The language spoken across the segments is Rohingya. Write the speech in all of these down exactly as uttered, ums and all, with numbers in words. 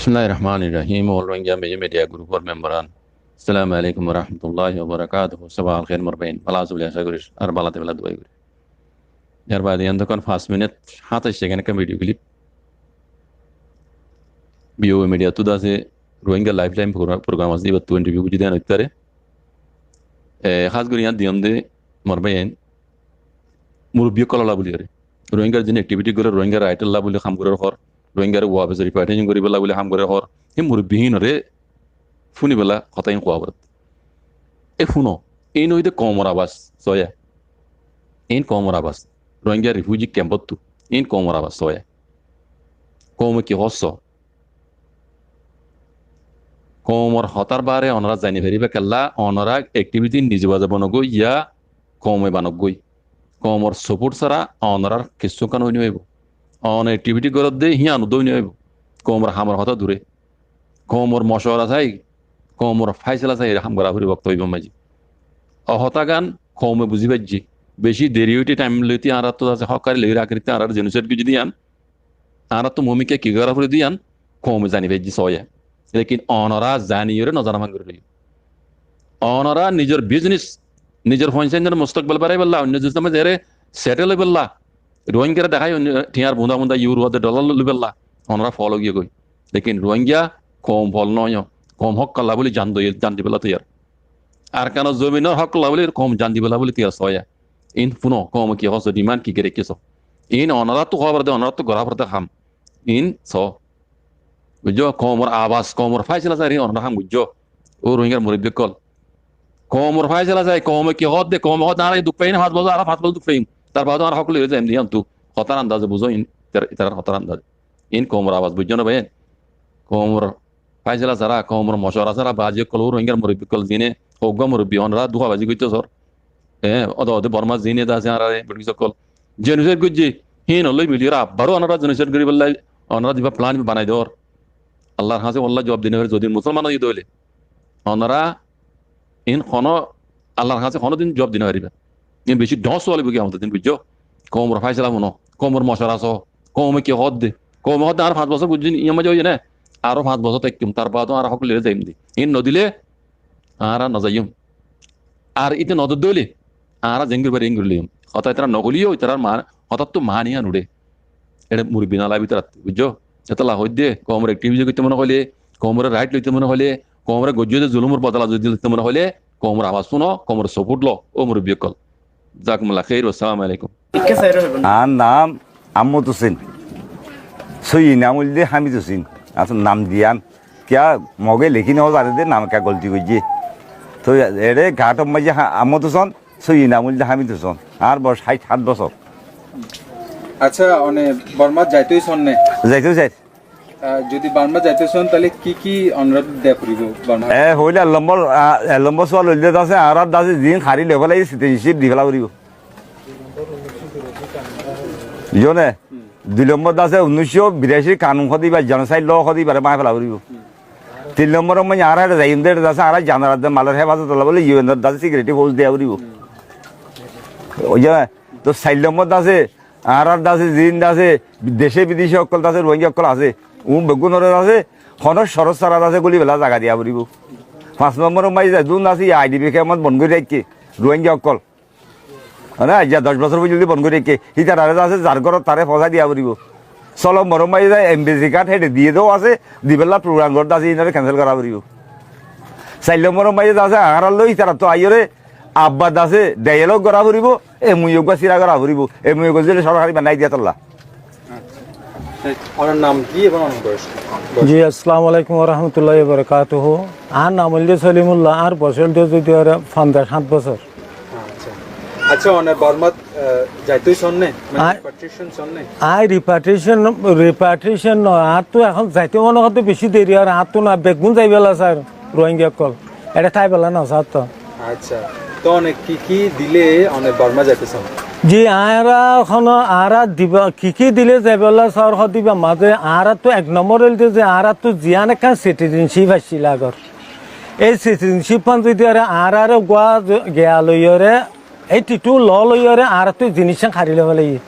Bismilláhir Rohmánir Rohím. All Rohingya Media, Media Group or member an. Assalamu alaikum wa rahmatullahi wa barakatuhu. Sabah al khair, mor báin. Bála asó buli acá gorí, ar bála táibolla dua gorí. Yar baade yián de ekkán fañs minit háñtaic second ekkán video clip. B O A Media ttu de asé, Rohingya Lifeline progra-, program asé, íbattú interview goijjé de yián óit fare. E, hás gorí yián diyum de, mor báin, murubbi ókkol olla buli goré. Rohingyar zin activity goré, Rohingyar right olla buli ham goré hoór, Rohingyar wafes repatriation goríbolla buli ham goré hoór, hé murubbi hínoré fúnibólla hotá hín hoó foré. E fúno, iín óilde koumor abas, sóiya. Iín koumor abas. Rohingya refugee camp ottu, iín koumor abas, sóiya. Koume ki hoór só? Koumor hotár baare onorá zani faribá kiyólla, onorá activity nize baze banogói ya koume banogói. Koumor support sára onorár kessú ekkán ói no óibo. One activity goródde híyan uddá ói no óibo. Koumor hamor hotá duré. Koumor mocuwara sai, koumor fáisala sai, ham gorá foribó okto óibo maze. Ó hotágan koume buzí faijjé. Beci deri óite time loite añáráttu asé hókari loiyóre akéritte añáráre genocide goijjé de yián. Añáráttu muúmikká ki gorá foré de yián koume zani faijjé sóiya. Lekin onorá zaniyoré nozana fán gorí loiyó. Onorá nizor business, nizor foinsáinor mustokbel baraibólla, oinno dec ot maze zere settle óibolla, Rohingyare dehái oinno tiañr bunda bunda euro de dollar loibólla, onorá fol óigiyo goi. Lekin Rohingya koum fol no óiyo, koum hók olla buli zan doi-, zan dibólla toiyar. Arkanor zominor hók olla buli koum zan dibólla buli toiyar sóiya. Iín fúno, koume ki hoór só, demand ki ki raikké só. Iín onoráttu hoó foré de, onoráttu gorá foré de ham. Iín só. Buijjó? Koumor abas, koumor fáisala sai, iín onorá ham buijjó. Ó Rohingyar murubbi ókkol. Koumor fáisala sai, koume ki hoódde, koume hoódde, añára duk faiyum, fañs bosór, añára fañs bosór duk faiyum. Tar baade añára hók loiyóre zaiyum de yiántu. Hotár andaze buzó iín, tar-, itar hotár andaze. Iín koumor abas, buijjó né báin? Koumor fáisala sára, koumor mocuwara sára, bazi ókkol, ó Rohingyar murubbi ókkol zine, uggwá murubbi onorá dufabazi goittó sór. E, óde, óde Bormar zine de asé añárar e British ókkol genocide goijjé, híin loi miliyóre abbar ó onorá genocide goríbolla onorá ziba plan banai dór. Allar hañsé walla juwab di no fari, zodi musolman óiye de óile. Onorá iín honó, Allar hañsé honódin juwab di no faribá. Iín beci dhoóñr suwal óibo kiyamotor din, buijjó? Koumor fáisala fúno, koumor mocuwara só, koume ki hoódde. Koume hoódde añára fañs bosór buijjó, iín maze óiye né, aró fañs bosór táikkiyum, tar baade añára hók loiyóre zaiyum de. Iín no dile añára no zaiyum. Ar íte no dódde óile añára zeén gorí fari eén gorí loiyum. Hotá ítara no hoileyó, ítarar ma-, hotáttu maáni yián uçé. Eçé murubbi no laibo ítarattu, buijjó? Étolla hoóidde, koumor activity goittó mone hoilé, koumor right loitó mone hoilé, koumor goijjé de zulumor bodola zodi loitó mone hoilé, koumor abas fúno, koumor support lo, ó murubbi ókkol. Jazakumullah khair, wassalamu alaikum. Añár nam Ahmod Hussein. Sóiyi nam óilde Hamid Hussein. Asól nam de yián. Kiyá Moge lekí no fare de, nam ekká golti goijjé. Toi eçé kaátor maze ha-, Ahmod Hussein, sóiyi nam óilde Hamid Hussein. Añár boyos háit háit bosór. Accá, one Bormát zaito sónne? Zaito sair. Ah, zodi Bormát zaito són, taile ki ki onurod deya foribo Bormát? E, hoile ek lombor, ah, ek lombor suwal óilde de asé, añárar de asé ziín hañri loi félaiye, citizenship di féla foribo. Buzó né? Dui lombor de asé unnic cót biraci kanun hoó de íba, genocide law hoó de íbare báñgi féla foribo. Tin lombor or maze añára eçé zaiyum de, eçé de asé añára zanar de malor hefazot olla bóli U N or de asé security force deya foribo. Buzó né? Toi sair lombor de asé añárar de asé, ziín de asé, dece bidece ókkol de asé, Rohingya ókkol asé, un beggúnore de asé, honó corot sára de asé guli féla zaga deya foribo. Fañs lombor or maze zedún de asé, I D P camp ot bon gorí raikké Rohingya ókkol. Mane, aijja doc bosór foijjonto bon gorí raikké. Hítarare de asé, zar górot taré foóñsai diya foribo. Só lombor or maze de embassy card héçe diye de asé, dibolla program goré de asé, ínore cancel gora foribo. Sair lombor or maze de asé, añárar loi hítarattu aiyóre abbar de asé, dialogue gora foribo, M O U uggwá sira gora foribo. M O U goijjé de sorkari banai diya tolla. Accá. Te, onar nam ki ebong onar boyos? Ji, assalamu alaikum wa rahmatullahi wa barakatuhu. Añár nam óilde Solimullah, añár boyos óilde zodi ore fonzac háñt bosór. Accá. Accá, one Bormát, eh, zaito sónne? Mane, a-, repatriation sónne? Añí repatriation, repatriation no, añáttu ehón zaito mone hoódde beci deri, ar añáttu no, beggún zaibólla sar, Rohingya ókkol. Eçé táibólla no sar to. Accá. Toi one ki ki dile one Bormá zaito són? Ji, añára ehón, añára diba, ki ki dile zaibólla sar hoó de íbar maze añárattu ek nombor óilde ze añárattu ziyán ekkán citizenship accíl agor. Ei citizenship fán zodi ore añárare uggwá giya loiyóre, eighty two law loiyóre añárattu ei ziníccán hañri loi félaiye.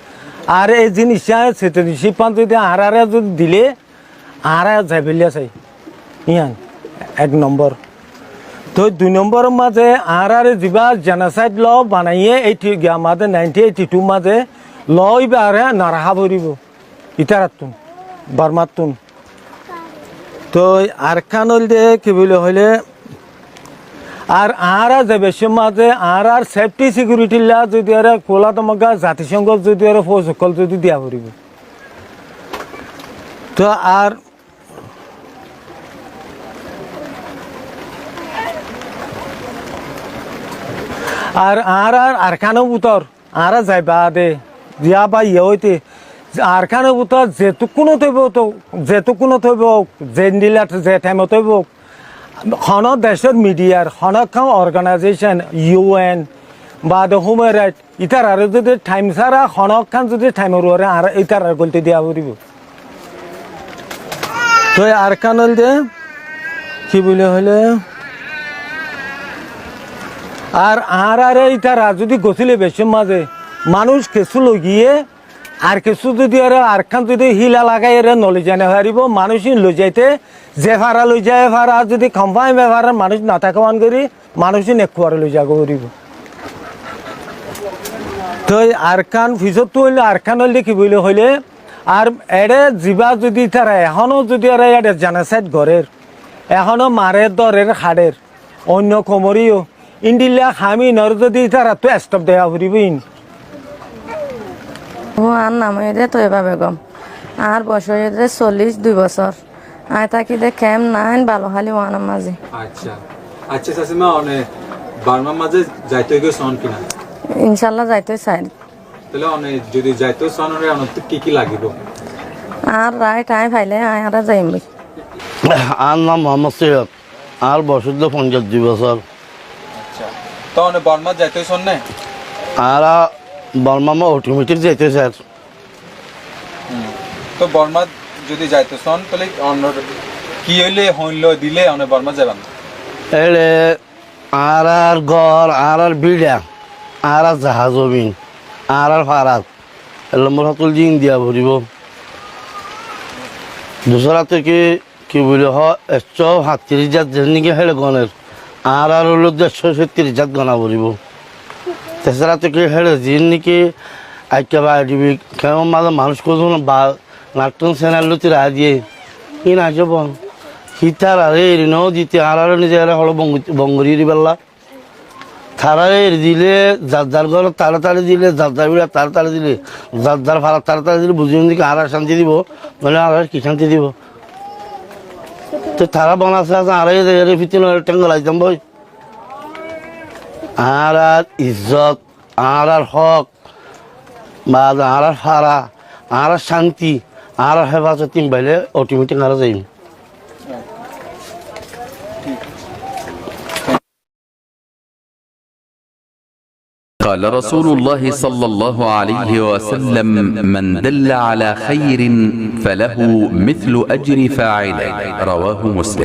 Ar ei ziníccán citizenship fán zodi añárare zodi dile, añára zaibálla sai. Yían ek nombor. Toi dui nomboror mazé añáráre zibá genocide law banaiyé, eighty, giyar mazé, nineteen eighty-two mazé law íbaré no raká foribó. Ítarattún, Bormattún. Toi arekkán óilde ki buli hoilé, ar añára ze beccór mazé añárar safety security lla zodi ere kula tomogga zatisonggor zodi ere fous ókkol zodi diya foribó. Toi ar, ar añárar Arkánor bútor añára zai baade, ya ba iye óite, Arkánor bútor zetukkún óibo, to, zetukkún óibo, ze endilla, ze thaimot óibo, honó decór midiyar, honó ekkán organization, U N, baade human right, ítararé zodi thaim sára, honó ekkán zodi thaimor uore añára ítararé golti diya foribó. Toi arekkán óilde, ki buli hoilé, ar añáráre ítara zodi gosíle beccór mazé manúic kessú loigiyé, ar kessú zodi ere arekkán zodi híla lagai ere no loizai no faribó, manúic ín loizaite ze fara loizai, e fara zodi confirm e farar manúic no táke, uán gorí manúic ín ekkuare loiza foribó. Toi arekkán fisóttu óilde, arekkán óilde ki buli hoilé, ar eçé zibá zodi ítara ehóno zodi ere eçé genocide gorér, ehóno marer, dórer, haçér, oinno koumoré yó, endilla ham ínoré zodi ítarattú stop deya foribó ín. Ó, añár nam óilde Toiba Begom. Añár boyos óilde sollic dui bosór. Añí táki de Camp Nine, Baluháli One or mazé. Accá. Accá, Sasima, one Bormar mazé zaito giyé són kina? Incálla zaito sair. Tóile one zodi zaito són, one onottú ki ki lagibó? Añár right añí faile añára zaiyum goi. Añár nam Muhammod Soiyod. Añár boyos óilde fonjac dui bosór. Accá. Toi one Bormar zaito són né? Añára Bormar mazé automatic zaito sair. Hm. Toi Bormar zodi zaito són, tóile onor ki óile, hoin loi dile one Bormar zaiban? Eçé añárar gór, añárar bíça, añárar zaga zobin, añárar farat, ek lombor hotá óilde ín diya foribó. Dusára toi ki Ki buli hoó, ekcó fañtiríc zat zeén niki héçe goner, añárar óilde ekcó sóttiríc zat gona foribó. Tesára toi ki héçe zeén niki aikká ba I D P kemfor mazé manúic kuzun ba nartón senel lóti raái diyé, hín aijjó bon. Hítararé eri no dite añáráre nize ere hoçé bon, bon gorí dibálla. Tarare eri dile, zar zar górot tarare tarare dile, zar zar bíçat tarare tarare dile, zar zar farat tarare tarare dile, buzí niki añára cánti dibo, noóile añára ki cánti dibo? Te tará bon asé asé, añára eri, eri fitna eri théngolai zam boi. Añárar izzot, añárar hók, ba añárar fara, añárar cánti, añárar héfazot ín faile otometik añára zaiyum. قال رسول الله صلى الله عليه وسلم: من دل على خير فله مثل أجر فاعله. رواه مسلم.